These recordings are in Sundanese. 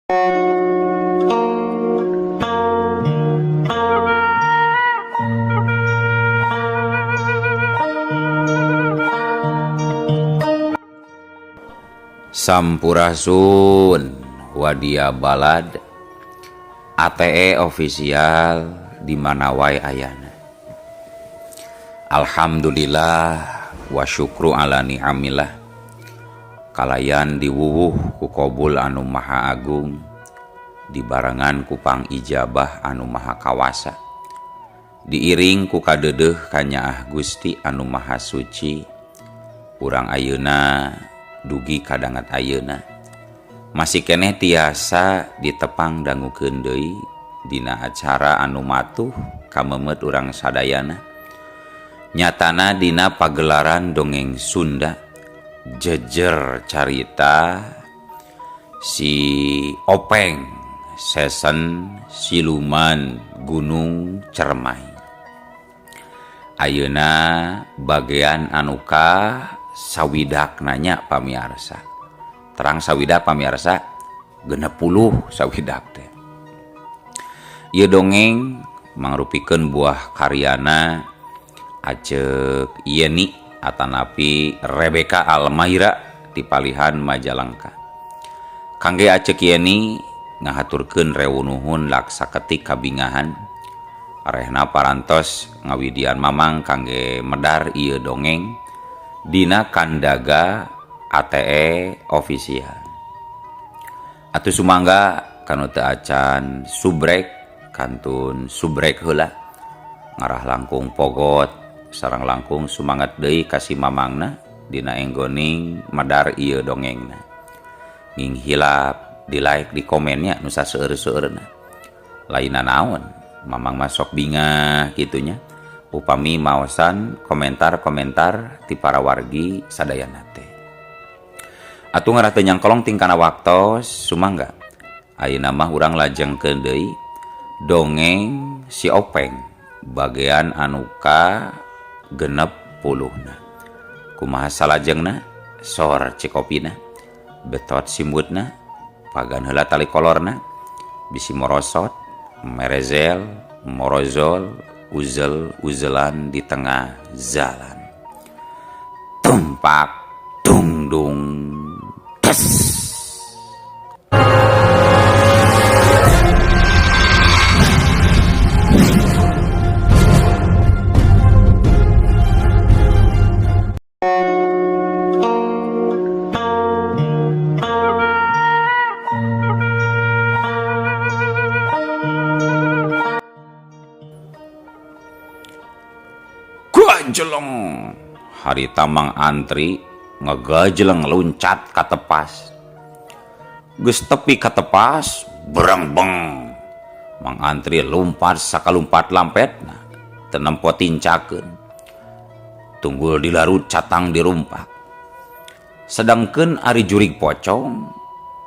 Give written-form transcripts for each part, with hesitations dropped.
Sampurasun Wadia Balad ATE official di mana wae ayana. Alhamdulillah wa syukru ala ni'amillah. Kalayan diwuwuh ku kobul anu maha agung, dibarengan ku pangijabah anu maha kawasa, diiring ku kadeudeuh kanyaah Gusti anu maha suci. Urang ayeuna dugi kadangat ayeuna masih keneh tiasa ditepang dangukeun deui dina acara anu matuh kamemet urang sadayana, nyatana dina pagelaran dongeng Sunda jejer carita si Openg sesen siluman Gunung Cermai. Ayeuna bagian anu ka sawidak nanya pamiarsa. Terang sawidak pamiarsa, 60 sawidak teh. Ieu dongeng mangrupikeun buah karyana Acek Yeni atanapi Rebecca Almaira di palihan Majalengka. Kangge Acek Yeni ngahaturkeun rewu nuhun laksa ketik kabingahan. Arehna parantos ngawidian mamang kangge medar ieu dongeng dina Kandaga ATE official. Atuh sumangga kanu teu acan subrek kantun subrek heula, ngarah langkung pogot sareng langkung sumangat deui ka si mamangna dina enggoning medar ieu dongengna. Nging hilap di like di komennya nu saseueur-seueurna. Lainna naon mamang masok bingah kitunya upami maosan komentar-komentar ti para wargi sadayana teh. Atuh ngarah teu nyangkolong tingkana waktos sumangga. Ayeuna mah urang lajengkeun deui dongeng si Openg bagian anu ka 60-na. Kumaha salajengna? Sor cikopina, betot simbutna, pagan heula tali kolorna, bisi morosot, merezel, morozol, uzel-uzelan di tengah jalan. Tumpak, tungdung, tes. Gajeleng harita Mang Antri ngegajeleng luncat ka tepas. Geus tepi ka tepas berengbeng. Mang Antri lumpat sakalumpat lampetna teu nempo tincakeun. Tunggul dilarut catang dirumpak. Sedangkeun ari jurig pocong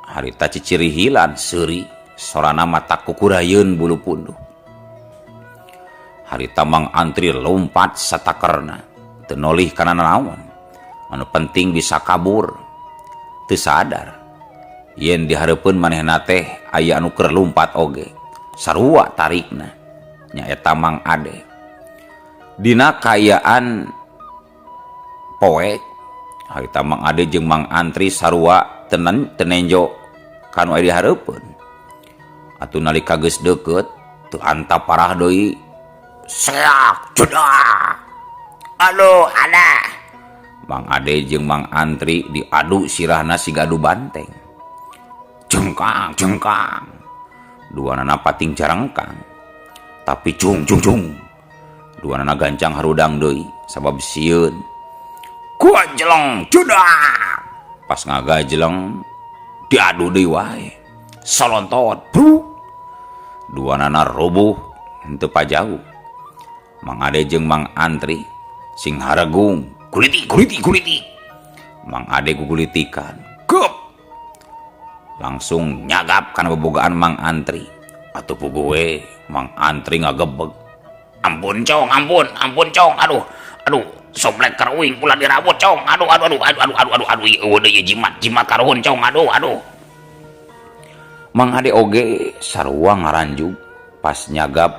harita cicirihilan seuri sorana mata kukurayeun bulu punduh. Harita Mang Antri lompat satakerna teu nolih kana nanaon, anu penting bisa kabur. Teu sadar yen dihareupeun manehna teh aya anu keur lumpat oge, sarua tarikna nyaeta Mang Ade. Dina kaayaan poek harita Mang Ade jeung Mang Antri sarua tenenjo kanu aya dihareupeun. Atuh nalika geus deukeut teu antap parah deui. Seak judak. Aduh, ada. Mang Ade jeung Mang Antri diadu sirahna siga adu banteng. Jengkang, jengkang. Duanana pating jarengkang. Tapi cung cung cung. Duanana gancang harudang deui sabab sieun. Kuajeleng judak. Pas ngagajeleng diadu deui wae. Solontot, bru. Duanana roboh henteu pajauh. Mang Ade jeung Mang Antri sing haregung guliti guliti guliti. Mang Ade gugulitikan gep langsung nyagap kana bobogaan Mang Antri. Atuh puguh we Mang Antri ngagebeg. Ampun cong, ampun, ampun cong, aduh, aduh, soblek karuing ulah dirabut cong, aduh, aduh, aduh, aduh, aduh, aduh, aduh, aduh, eueuh deui jimat, jimat karuhun cong, aduh, aduh. Mang Ade oge sarua ngaranjug pas nyagap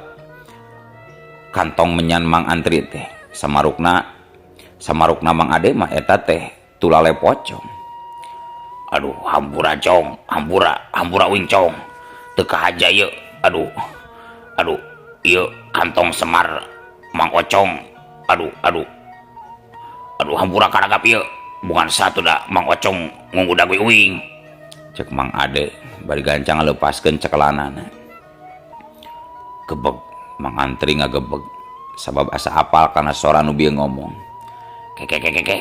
kantong menyan Mang Antri teh. Samarukna samarukna Mang Ade mah eta teh tulale pocong. Aduh hampura cong, hampura, hampura uing cong. Teu kahaja ieu. Aduh. Aduh, ieu kantong semar Mang Ocong. Aduh, aduh. Aduh hampura karagap ieu. Bukan satu da Mang Ocong ngungudag uing. Cek Mang Ade bari gancang ngalepaskeun cekelanana. Gebeg Mang Antri ngagebeg sabab asa apal kana sora nu bieu ngomong. Ke ke ke ke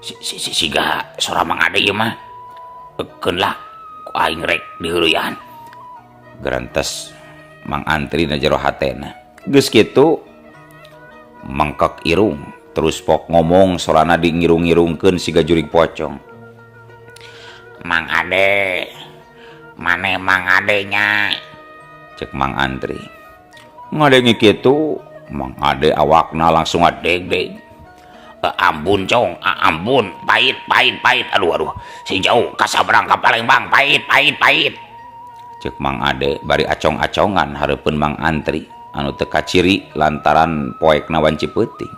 si si si siga sora Mang Ade ieu mah. Keun lah ku aing rek diheureuyaan. Gerentes Mang Antri na jero hatena. Geus kitu mengkek irung terus pok ngomong sorana dingirung-ngirungkeun siga jurig pocong. Mang Ade, maneh Mang Ade nya? Cek Mang Antri. Ngadenge kitu, Mang Ade awakna langsung ngadegdeg. Ampun cong, ampun, pahit, pahit, pahit, aduh, aduh, si jauh kasabrang ka Palembang, pahit, pahit, pahit. Cek Mang Ade bari acong-acongan hareupeun Mang Antri anu teu kaciri lantaran poekna wanci peuting.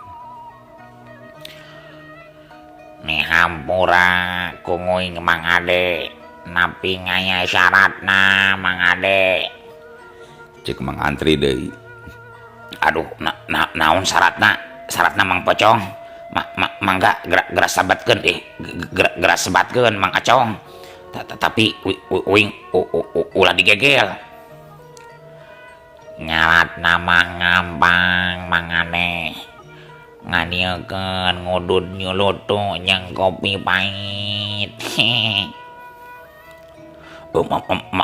Nih hampura ku nguing Mang Ade, napi ngaya syaratna Mang Ade? Cek Mang Antri deui. Aduh, na, na, naon syaratna? Syaratna Mang Pocong? Ma, ma, mangga gerak gerak sebatkeun gerak gerak sebatkeun Mang Acong. Tapi uing ulah digegel. Nyaratna mah gampang Mang Ade. Ngadieukeun ngudud nyulutu jeung kopi pahit. Oh,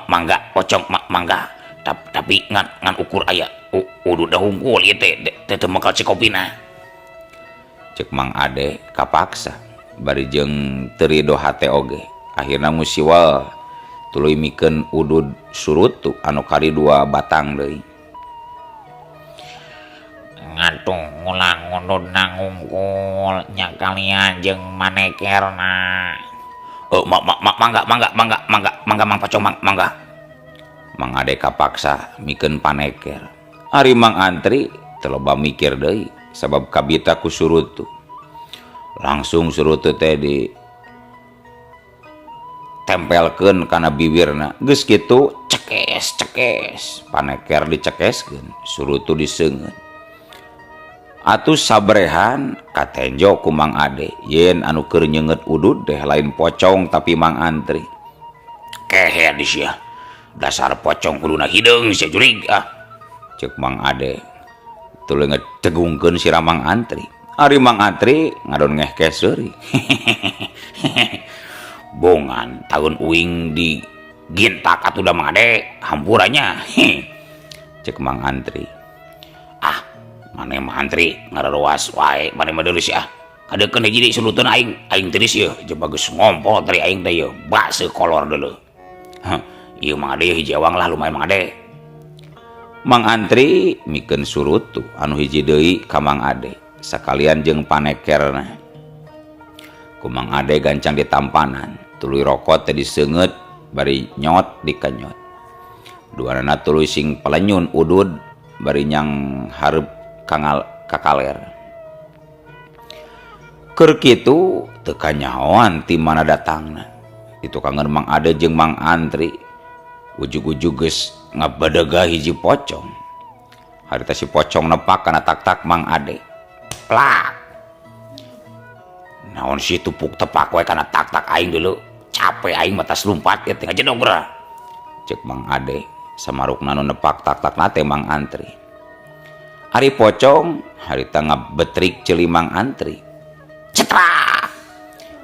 mangga pocong, mangga. Tapi ngan ngan ukur aya udud hungkul ieu teh teh teu mekal cikopina. Cek Mang Ade kapaksa bari jeung teu rido hate oge. Akhirna musiwal tuluy mikeun udud surutu anu kari dua batang deui. Ngatuh ulah ngududna ngungkul nya kalian jeung manekerna. Oh, ma, ma, ma, mangga mangga mangga mangga mangga Mang Pocong, mangga. Mang Ade kapaksa mikeun paneker. Ari Mang Antri teu loba mikir deui sabab kabita ku surutu. Langsung surutu teh di tempelkeun kana bibirna. Geus kitu cekes cekes, paneker dicekeskeun, surutu diseungeut. Atuh sabrehan katenjo ku Mang Ade yen anu keur nyeungeut udud teh lain pocong tapi Mang Antri. Kehe di sia. Dasar pocong kuduna hideung sia jurig ah. Cek Mang Ade tuluy ngedegungkeun sirah Mang Antri. Ari Mang Antri ngadon ngehkeh seuri. Bongan tahun uing di gintak atuh da Mang Ade hampuranya. Cek Mang Antri. Ah, maneh mah Antri ngararuas wae maneh mah deuleu sia. Kadeukeun hiji deui sulutun aing, aing tiris ieu jeung bagus ngompol tadi aing teh ieu baseuh kolor deuleu. Heh, ieu Mang Ade hiji ewang lah lumayan Mang Ade. Mang Antri mikeun surutu anu hiji deui ka Mang Ade sakalian jeung panekerna. Ku Mang Ade gancang ditampanan, tuluy rokok teh diseungeut bari nyot dikenyot. Duanana tuluy sing pelenyun udud bari nyang hareup kangal kakaler. Keur kitu teu kanyahoan ti mana datangna. Itu kangen Mang Ade jeung Mang Antri. Ujug-ujug geus ngabadega hiji pocong. Harita si pocong nepak kana tak-tak Mang Ade. Plak. Naon sih tupuk tepak wae kana tak-tak aing dulu. Capek aing mah tas lumpat ieu teh ngajedog geura. Cek Mang Ade samarukna nu nepak tak-tak teh Mang Antri. Ari pocong harita ngabetrik ceuli Mang Antri. Cetrak.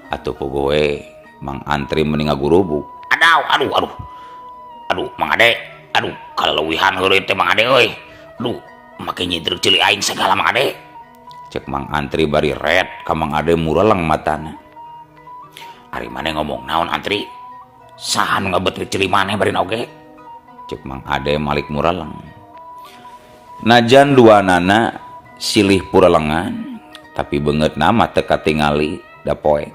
Atuh puguh we Mang Antri meni ngagurubug. Aduh, aduh, aduh. Aduh, Mang Ade, aduh, kaleuwihan heureuy teh Mang Ade euy. Aduh, make nyidruk ceuli aing sagala Mang Ade. Cek Mang Antri bari red ka Mang Ade mureleng matana. Ari maneh ngomong naon Antri? Saha nu ngabetrik ceuli maneh bari oge? Cek Mang Ade malik mureleng. Najan duanana silih purelengan, tapi beungeut nama teu katingali da poek.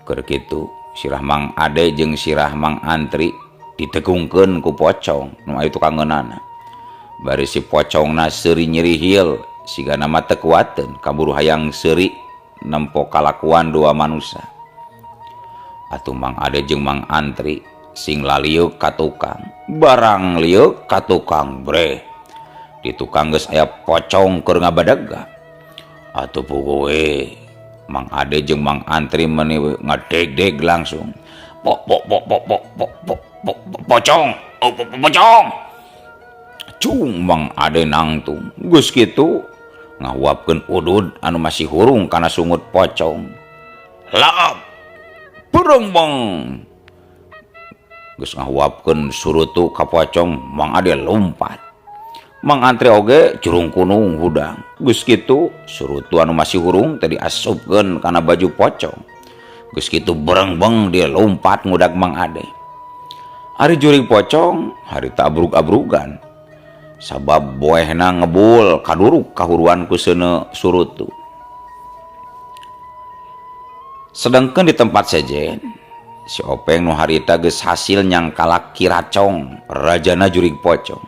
Keur kitu sirah Mang Ade jeung sirah Mang Antri Ditegungkeun ku pocong nu aya tukangeunana. Bari si pocongna seuri nyirihil sigana mah teu kuateun kaburu hayang seuri nempo kalakuan dua manusa. Atuh Mang Ade jeung Mang Antri sing lalieuk ka tukang. Barang lieuk ka tukang breh. Di tukang geus aya pocong keur ngabadega. Atuh puguh we Mang Ade jeung Mang Antri meuni ngadegdeg langsung. Po po po po po po po po pocong, oh, po, po, pocong. Cung Mang Ade nangtung. Geus kitu ngahuapkeun udud anu masih hurung kana sungut pocong. Laap. Bereng bang. Geus ngahuapkeun surutu ka pocong, Mang Ade lompat. Mang Antri oge jurung kunung hudang. Geus kitu surutu anu masih hurung teh diasupkeun kana baju pocong. Geus kitu berengbeng dia lompat ngudag Mang Ade. Ari jurig pocong harita abrug-abrugan. Sabab boehna ngebul kaduruk kahuruan ku seuneu surutu. Sedangkan di tempat sejen, si Openg nu harita geus hasil nyangkalak Kiracong, rajana jurig pocong.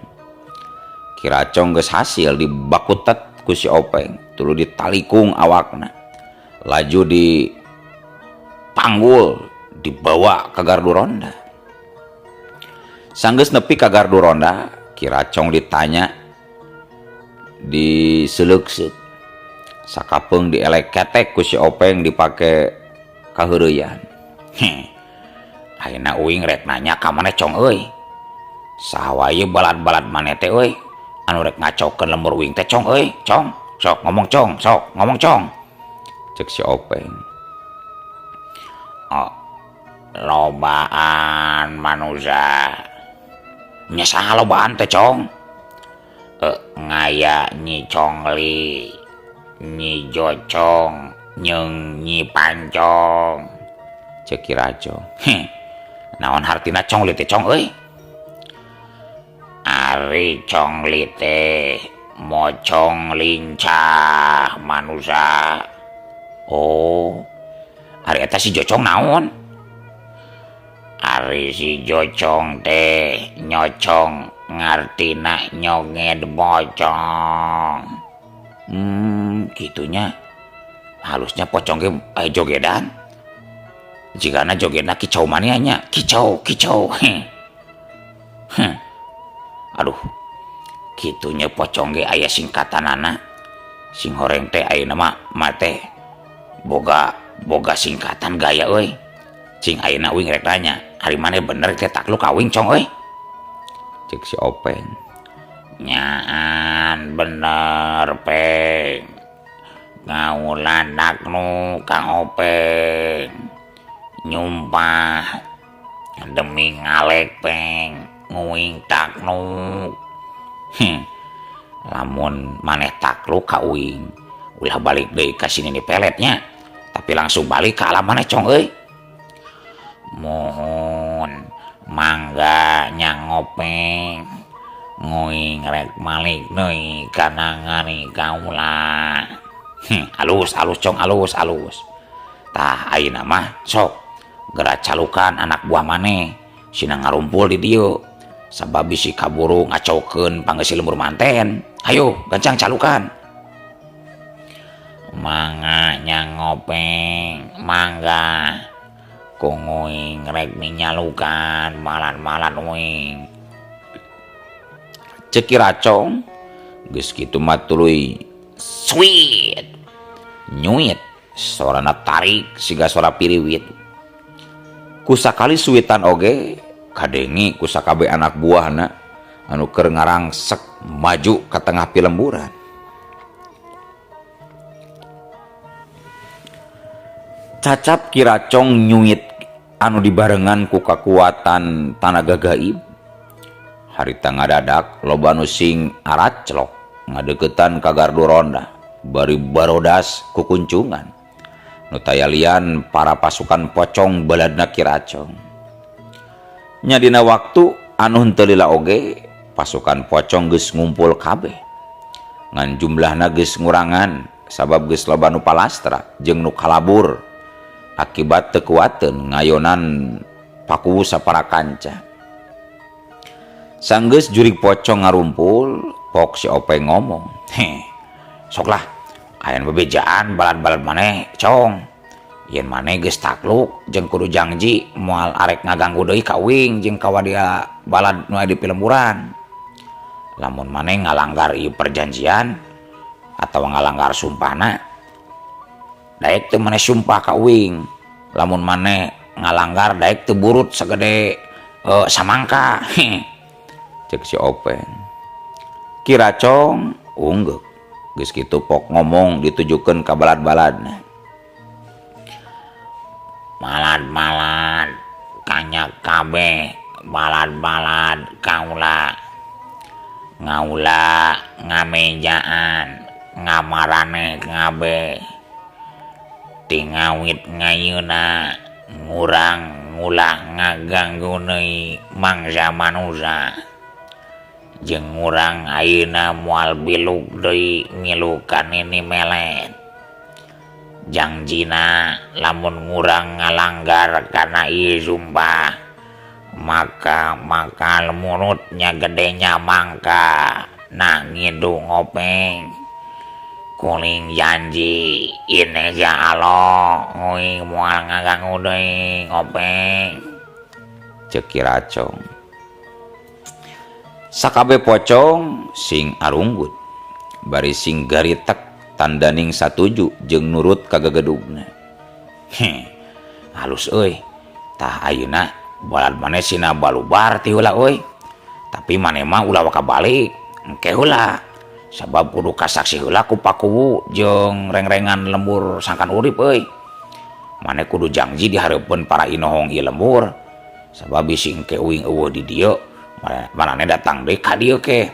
Kiracong geus hasil dibakutet ku si Openg, tuluy ditalikung awakna. Laju dipanggul, dibawa ke gardu ronda. Sanggeus nepi ka gardu ronda, Kiracong ditanya, diseleukseup. Sakapeung dielek ketek ku si Openg dipake kaheureuyan. Heh. Ayeuna uing rek nanya ka maneh Cong euy. Saha wae balad-balad maneh teh euy? Anu rek ngacokeun lembur uing teh Cong euy, Cong. Sok ngomong Cong, sok ngomong Cong. Cek si Openg. Oh, lobaan manusia. Nya saha lobaan teh Cong? Ngaya Nyi Congli, Nyi Jocong, jeung Nyi Pancong. Cek Kiracong. Heh. Naon hartina Congli teh Cong euy? Ari Congli teh mocong lincah manusia. Oh, ari eta si Jocong naon? Ari si Jocong teh nyocong ngartina nyoged pocong. Gitunya. Halusnya pocong ge aya jogedan. Jigana jogedna kicau mania nya, kicau, kicau. Heh. Heh. Aduh. Kitunya pocong ge aya singkatanana. Sing horeng teh ayeuna mah mate boga singkatan gaya euy. Cing ayeuna uing rek nanya, ari maneh bener teh takluk ka uing Cong euy? Cek si Openg. Nyaan bener Peng. Ngaulan daknu Kang Openg. Nyumpah demi ngalek Peng, nguing takluk. Heh. Lamun maneh takluk ka uing, ulah balik deui ka sini ni peletnya, tapi langsung balik ka alam maneh Cong euy. Mohon mangga nyangopeng nguing rek malik deui kanangani kaula. Alus alus Cong, alus alus. Tah ayeuna mah sok geura calukan anak buah maneh sina ngarumpul di dieu. Sabab bisi kaburu ngacokeun panggeusi lembur manten. Ayo gancang calukan. Mangga nyangopeng, mangga. Kunguing rek minyalukan malan-malan uing. Cek Kiracong geus kitu mah tuluy sweet nyuit sorana tarik siga sora piriwit. Kusakali suitan oge kadengi kusakabe anak buahna anu keur ngarangsek maju ka tengah pilemburan. Cacap Kiracong nyuit anu dibarengan ku kakuatan tanaga gaib. Harita ngadadak loba nu sing araclok ngadeukeutan ka gardu ronda bari barodas ku kuncungan. Nu tayalian para pasukan pocong baladna Kiracong. Nya dina waktu anu henteu lila oge pasukan pocong geus ngumpul kabeh. Ngan jumlahna geus ngurangan sabab geus loba nu palastra jeung nu kalabur akibat teu kuateun ngayonan pakuwu sapara kanca. Sanggeus jurig pocong ngarumpul, pok si Openg ngomong, "Heh, sok lah, aya bebejaan balad-balad maneh, Cong. Yen maneh geus takluk jeung kudu jangji moal arek ngaganggu deui ka uing jeung ka wadia balad nu aya di pilemburan. Lamun maneh ngalanggar ieu perjanjian atawa ngalanggar sumpahna, daek teu maneh sumpah ka uing. Lamun maneh ngalanggar daek teu burut sagede samangka." Cek si Openg. Ki Racong unggeuk. Geus kitu pok ngomong ditujukeun ka balad-baladna. Balad-balad kanyak kabeh, balad-balad kaula. Ngaula ngamejaan ngamarane kabeh. Tingawit ngayeuna ngurang ngulah ngaganggu deui mangsa manusa. Jeung urang ayeuna moal biluk deui ngilu ka nini melet. Jangjina lamun ngurang ngalanggar kana ieu sumpah, maka makal mulutnya gedenya mangka. Nah ngidu ngopeng. Kuling janji ini ya Allah uing moal ngaganggu deui ngopeng. Cek Ki Racong. Sakabe pocong sing arunggut bari sing garitek tandaning satuju jeung nurut ka gegedugna. Heh, halus euy. Tah ayeuna balad maneh sina balubar ti heula euy. Tapi maneh mah ulah waka balik, engke heula. Sabab kudu kasaksi heula ku Pakuwu jeung rengrengan lembur sangkan urip euy. Maneh kudu jangji di hareupeun para inohong ieu lembur. Sabab bisi engke uing eueuh di dieu, maneh datang deui ka dieu ke.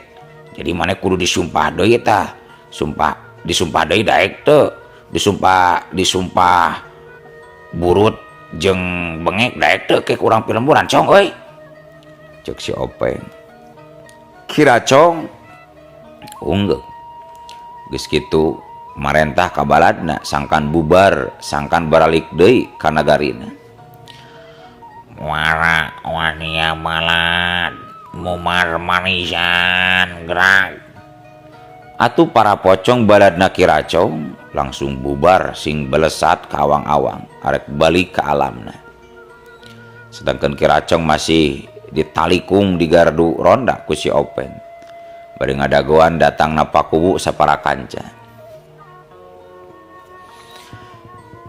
Jadi maneh kudu disumpah deui tah. Sumpah disumpah deui daek teu, disumpah burut jeung bengek daek teu ke kurang pilemburan Cong euy. Cek si Openg. Ki Racong unggeuk. Geus kitu marentah ka baladna sangkan bubar sangkan baralik deui ka nagarina. Wara wania balad mumar manisan gerak. Atuh para pocong baladna Ki Racong langsung bubar sing belesat ka awang-awang arek balik ka alamna. Sedangkan Ki Racong masih ditalikung di gardu ronda ku si Openg. Bari ngadagoan datangna Pakuwu sapara kanca.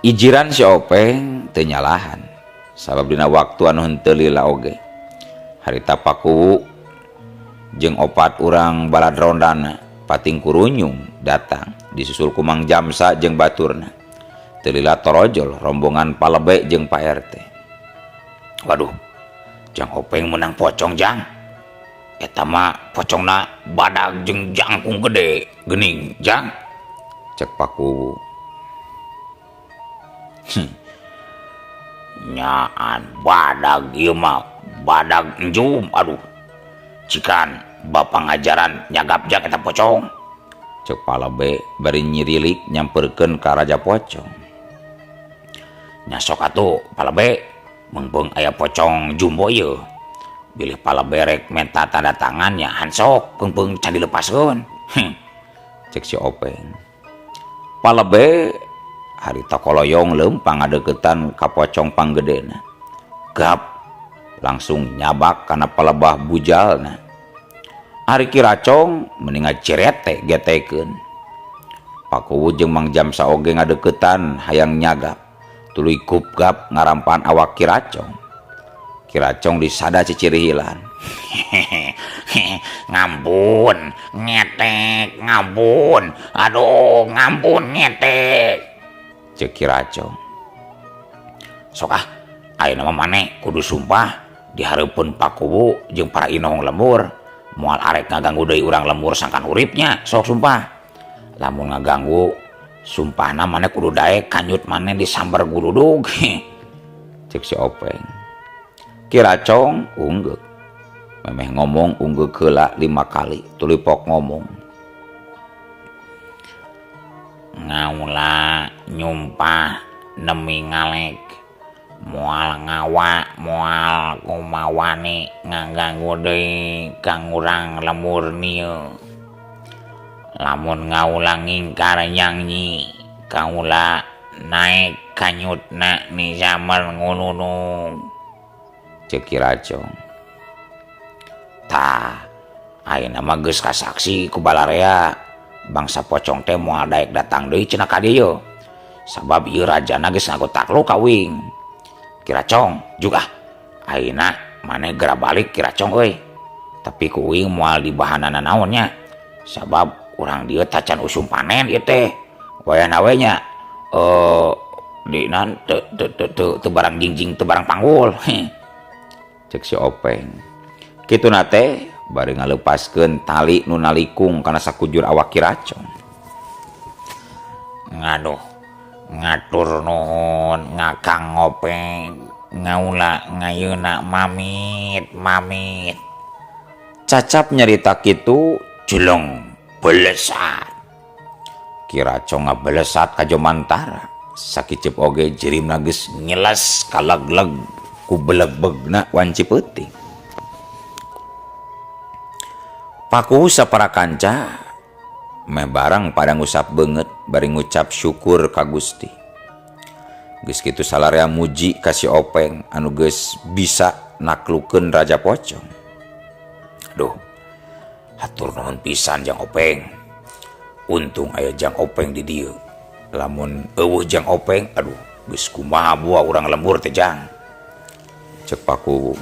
Ijiran si Openg teu nyalahan sabab dina waktu anu henteu lila oge. Harita Pakuwu jeung opat urang balad rondana pating kurunyung datang disusul ku Mang Jamsa jeung baturna. Teu lila torojol rombongan Palebe jeung Pak RT. Waduh, Jang Openg menang pocong Jang. Eta mah pocongna badag jeung jangkung gede geuning Jang. Cek Pakuwu. Nyaan badag ieu mah badag enjum aduh. Cikan bapak ngajaran nyagap jak eta pocong. Cek Palebe bari nyirilik nyamperkeun ka Raja Pocong. Nyasok atuh Palebe meungpeung aya pocong jumbo ieu. Bilih Palebe rek menta tanda tangan nya hansok peungpeung can dilepaskeun. Cek si Openg. Palebe harita koloyong leumpang ngadeukeutan ka pocong panggedena. Gap langsung nyabak kana palebah bujalna. Ari Ki Racong meni ngacerete getekeun. Pakuwu jeung Mang Jamsa oge ngadeuketan hayang nyagap. Tuluy gupgap ngarampan awak Ki Racong. Ki Racong disada cicirihilan. Ngampun, ngetek, ngampun. Aduh, ngampun ngetek. Cek Ki Racong. Sok ah, ayeuna mah maneh kudu sumpah di hareupeun Pakuwu jeung para inohong lembur. Moal arek ngaganggu deui urang lembur sangkan uripnya, sok sumpah. Lamun ngaganggu sumpahna maneh kudu daek kanyut maneh disambar guludug. Cek si Openg. Ki Racong unggeuk. Memeh ngomong unggeuk heula 5 kali, tuluy pok ngomong. Ngaula nyumpah nemi ngalek. Moal ngawa moal kumawani ngaganggu deui ka urang lembur nieu. Lamun ngaula ngingkar nyanyi kaula naek kanyutna ni zaman ngulunung. Ceuk Ki Racong. Tah, ayeuna mah geus kasaksi ku balarea bangsa pocong teh moal daek datang deui cenah ka dieu. Sabab ieu rajana geus ngaku takluk ka uing. Ki Racong juga ayeuna maneh geura balik Ki Racong euy. Tapi ku uing moal dibahanana naon nya. Sabab urang dieu tacan usum panen ieu teh. Wayahna we nya di nan teu teu teu teu teu barang jingjing teu barang panggul. Ceuk si Openg. Kituna teh bari ngaleupaskeun tali nu nalikung kana sakujur awak Ki Racong. Ngaduh, ngatur nuhun ngakang Openg, ngaula ngayeuna mamit mamit. Cacap nyarita kitu jeleng belesat. Ki Racong ngabelesat ka Jomantara. Sakiceup oge jirimna geus nyeles kalegleg ku belegbegna wanci peuting. Pakuhu sapara kanca meh barang pada ngusap beungeut bari ngucap syukur ka Gusti. Geus kitu salarea muji ka si Openg anu geus bisa naklukeun Raja Pocong. Aduh, hatur nuhun pisan Jang Openg. Untung aya Jang Openg di dieu. Lamun eueuh Jang Openg, aduh, geus kumaha buah urang lembur teh Jang. Ceuk Pakuwu.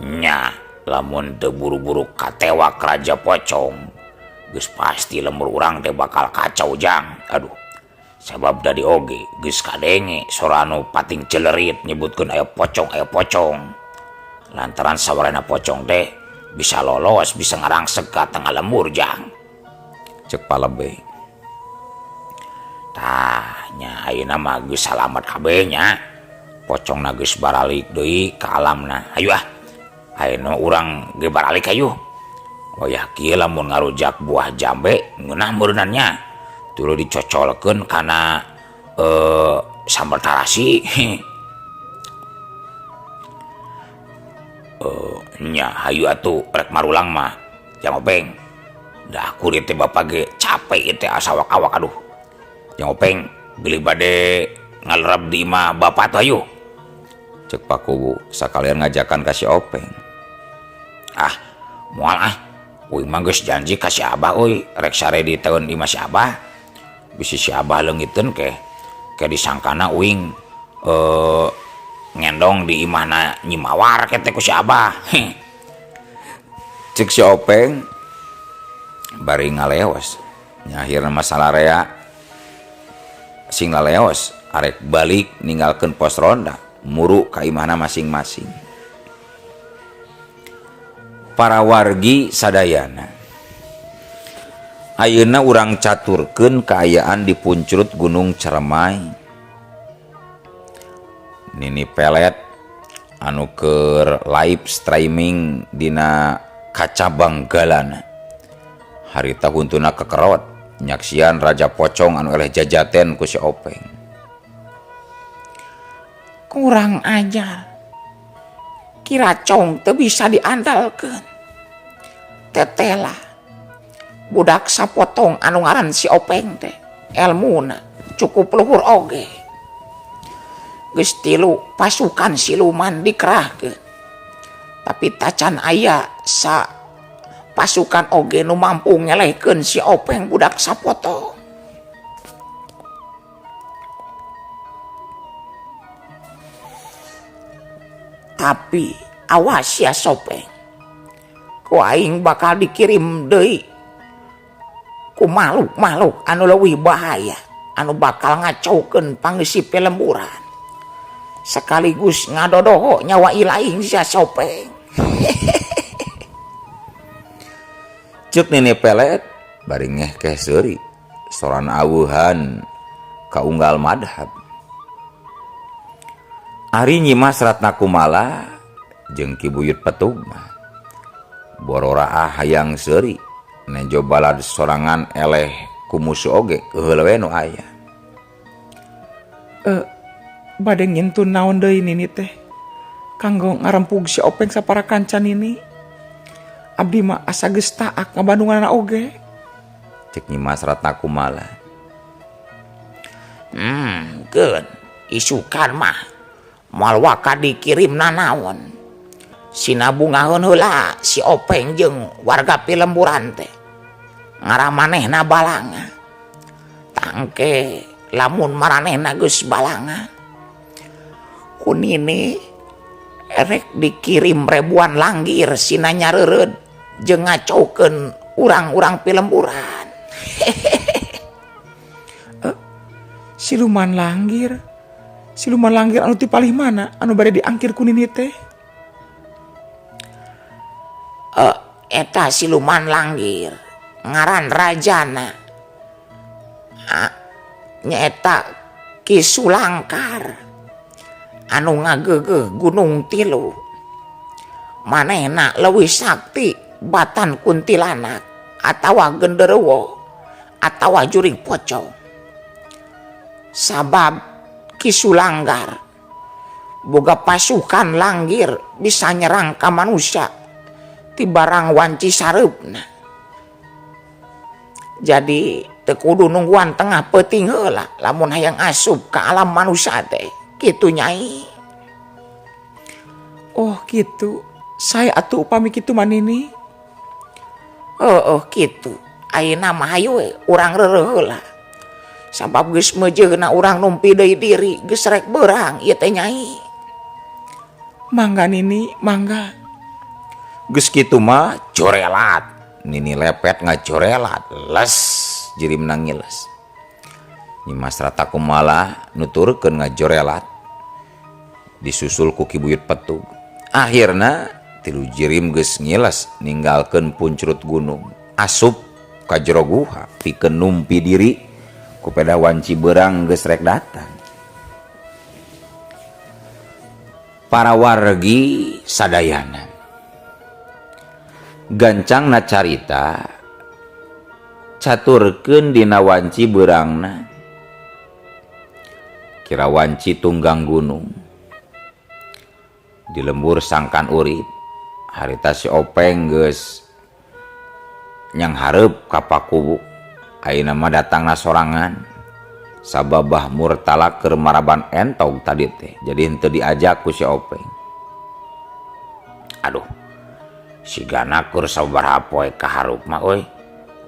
Nya, lamun teu buru-buru katewak Raja Pocong, geus pasti lembur urang teh bakal kacau Jang. Aduh, sabab dadi oge geus kadenge sora anu pating celerit nyebutkeun aya pocong, aya pocong. Lantaran sawarana pocong teh bisa lolos, bisa ngarangsek ka tengah lembur Jang. Ceuk Palebe. Tah, nya ayeuna mah geus salamet kabeh nya. Pocongna geus baralik deui ka alamna. Hayu ah. Ayeuna urang ge baralik hayu. Wayah kieu lamun ngarujak buah jambe ngeunah meureunnan nya. Tuluy dicocolkeun kana sambal tarasi. Nya hayu atuh rek marulang mah. Jang Openg. Da kurit teh bapa ge capek ieu teh asa awak-awak aduh. Jang Openg bilih bade ngalerep di imah bapa tuh hayu. Ceuk Pakuwu sakalian ngajakan ka si Openg. Ah, moal ah. Uing mah geus janji ka si Abah euy, rek sare di taun imah si Abah. Bisi si Abah leungiteun ke disangkana uing ngendong di imahna Nyi Mawar ke teh ku si Abah. Ceuk si Openg bari ngaleos. Nya akhirna masalah rea sing laleos arek balik ninggalkeun pos ronda muru ka imahna masing-masing. Para wargi sadayana, ayeuna urang caturkeun kaayaan di puncrut Gunung Ceremai. Nini Pelet anu keur live streaming dina kacabang galana. Harita huntuna kekerot nyaksian Raja Pocong anu eleh jajaten ku si Openg. Kurang ajar. Ki Racong teu bisa diandalkeun. Tetela budak sapotong anu ngaran si Openg teh elmuna cukup luhur oge. Geus tilu pasukan siluman dikerahkeun. Tapi tacan aya sa pasukan oge nu mampu ngelehkeun si Openg budak sapotong. Tapi awas ya Sopeng, ku aing bakal dikirim deui ku makhluk-makhluk anu leuwih bahaya, anu bakal ngacaukeun pangeusi pelemburan, sekaligus ngadodoho nyawa ilaing sia Sopeng. Ceuk Nini Pelet bari ngehkeh seuri soran aweuhan kaunggal madhab. Ari Nyi Mas Ratna Kumala jeung Ki Buyut Petugma bororaah hayang seuri nejo balad sorangan eleh ku musuh oge keheul we nu aya. Bade ngintun naon deui nini teh kanggo ngarempug si Openg sapara kanca nini. Abdi mah asa geus taak ngabandunganana oge. Cek Nyi Mas Ratna Kumala. Keun isukan mah moal waka dikirim nanaon. Sina bungaheun heula si Openg jeung warga pilemburan teh. Ngarah manehna balanga. Tangke lamun maranehna geus balanga. Ku nini erek dikirim ribuan langgir sina nyareureud jeung ngacaukeun urang-urang pilemburan. Siluman langgir. Siluman langgir anu ti palih mana anu bade diangkir ku nini teh? Eta siluman langgir ngaran rajana. Nyaeta Ki Sulangkar anu ngageugeuh Gunung Tilu. Manehna leuwih sakti batan kuntilanak atawa genderuwo atawa jurig pocong. Sabab Ki Sulangkar boga pasukan langgir bisa nyerang ka manusia ti barang wanci sareupna. Jadi teu kudu nungguan tengah peuting heula lamun hayang asup ka alam manusia teh. Kitu Nyai. Oh kitu. Sae atuh upami kitu mah nini. Heueuh kitu. Ayeuna mah hayu we urang reureuh heula. Sabab geus meujeuna urang numpi deui diri geus rek beurang ieu teh Nyai. Mangga nini, mangga. Geus kitu mah corelat. Nini lepet ngacorelat. Les jirimna ngiles. Nyi Mas Ratna Kumala nuturkeun ngajorelat. Disusul ku Ki Buyut Petug. Akhirna tilu jirim geus ngiles ninggalkeun puncrut gunung. Asup ka jero guha pikeun numpi diri ku peda wanci beurang geus rek datang. Para wargi sadayana gancangna carita caturkeun dina wanci beurangna. Kira wanci tunggang gunung di lembur sangkan urip harita si Openg geus nyanghareup ka pakubu. Ayeuna mah datangna sorangan sababah murtala keur maraban entog tadi teh jadi henteu diajak ku si Openg. Aduh sigana keur sabaraha poe kahareup mah euy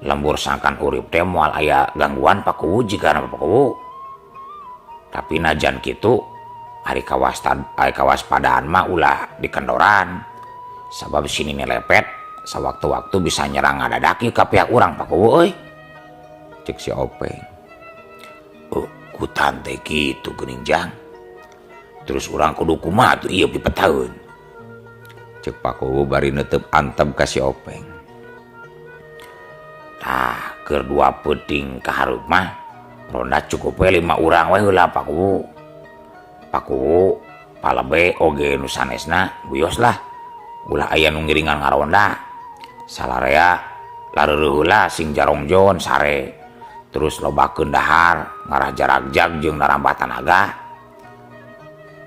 lembur sangkan urip teh moal aya gangguan pakuwu jigana pakuwu. Tapi najan kitu ari kawaspadaan mah ulah dikendoran sabab si Nini lepet sawaktu-waktu bisa nyerang ngadadak ka pihak urang pakuwu euy. Cek si Openg. Oh, ku tante kitu geuning jang. Terus urang kudu kumaha tuh ieu pipetaeun. Cek pakuwu bari neuteub antep ka si Openg. Tah keur dua peuting kahareup mah ronda cukup we 5 urang we heula pakuwu. Pakuwu palebe oge nu sanesna wios lah. Ulah aya nu ngiringan ngaronda. Salarea lareureun heula sing jarongjon sare. Terus lobakeun dahar ngarah jaragjag jeung narambah tanaga.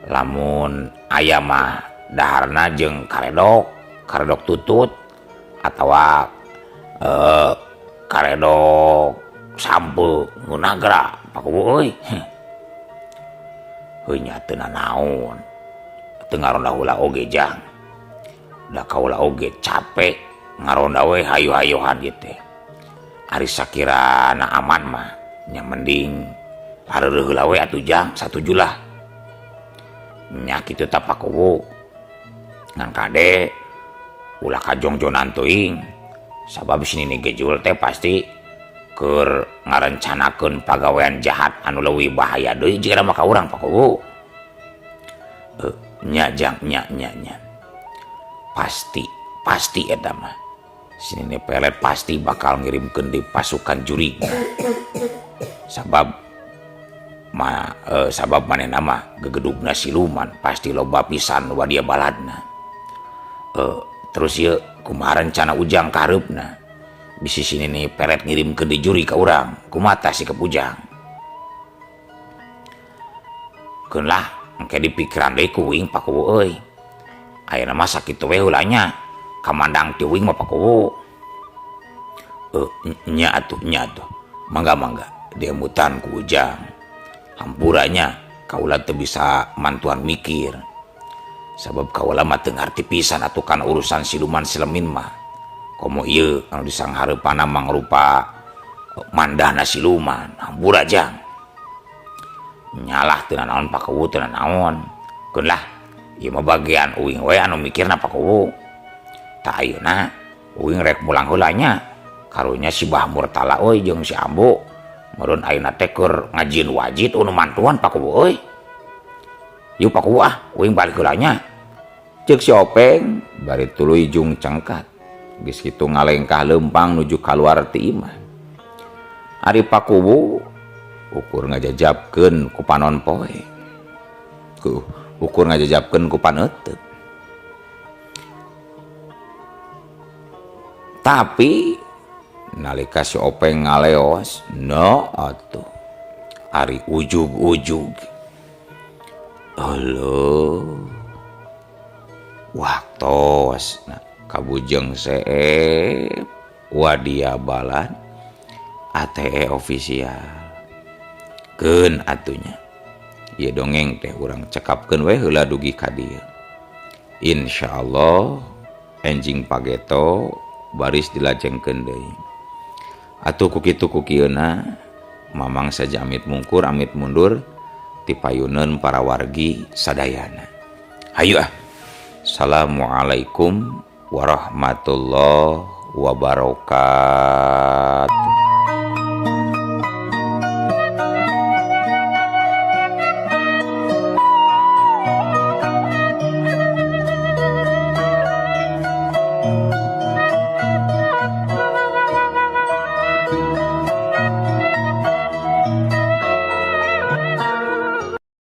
Lamun aya mah daharna jeung karedok, karedok tutut atawa karedok sampe ngunagra pakuwu euy. Heuh nya teu nanaon. Teu ngaronda heula oge jang. Da kaula oge capek ngaronda we hayu-hayuhan ieu teh. Ari sakirana aman mah nya mending lareureun heula we atuh jang satujulah. Nya kitu tah pakuwu. Ngan kade ulah kajongjonan teuing sabab si Nini Gejul teh pasti keur ngarencanakeun pagawean jahat anu leuwih bahaya deui jika mah ka urang pakuwu. Nya jang nya nya nya. Pasti pasti eta mah. Si Nini Pelet pasti bakal ngirimkeun deui pasukan jurig. Sabab sabab manehna mah gegedugna siluman pasti loba pisan wadia baladna. Terus ieu kumaha rencana Ujang kahareupna? Bisi si Nini Pelet ngirimkeun deui juri ka urang, kumaha tah sikap Ujang? Keun lah engke dipikiran deui ku uing Pak Kuwu euy. Ayeuna mah sakitu we heula nya. Kamandang ti uing mah Pak Kuwu. Nya atuh nya atuh. Mangga-mangga diemutan ku Ujang. Hampuranya kaula teu bisa mantuan mikir. Sabab kaula mah teu ngarti pisan atuh kana urusan siluman silemin mah. Komo ieu anu disanghareupanna mangrupa mandahna siluman. Hampura Jang. Nyalah teu nanaon Pak Kuwu teu nanaon. Keun lah ieu mah bagian uing we anu mikirna Pak Kuwu. Tah ayeuna uing rek mulang heula nya. Karunya si Bah Murtala euy jeung si Ambu meureun ayeuna teh keur ngajieun wajit anu mantuan Pak Kuwu euy. Yuk Pak Kuwu ah uing balik heula nya. Ceuk si Openg bari tuluy jung cengkat. Geus kitu ngalengkah leumpang nuju kaluar ti imah. Ari Pak Kuwu ukur ngajajabkeun ku panon poe. Ukur ngajajabkeun ku paneuteuk. Tapi nalika si Openg ngaleos, no atuh ari ujug-ujug. Aloh. Waktos nah, kabujeng seep wadia balan ATE official. Keun atunya. Ieu dongeng teh urang cekapkeun we heula dugi ka dieu. Insyaallah enjing pageto baris dilajengkeun deui. Atuh ku kitu ku kieuna Mamang saja amit mungkur amit mundur ti payuneun para wargi sadayana. Hayu ah. Assalamualaikum warahmatullahi wabarakatuh.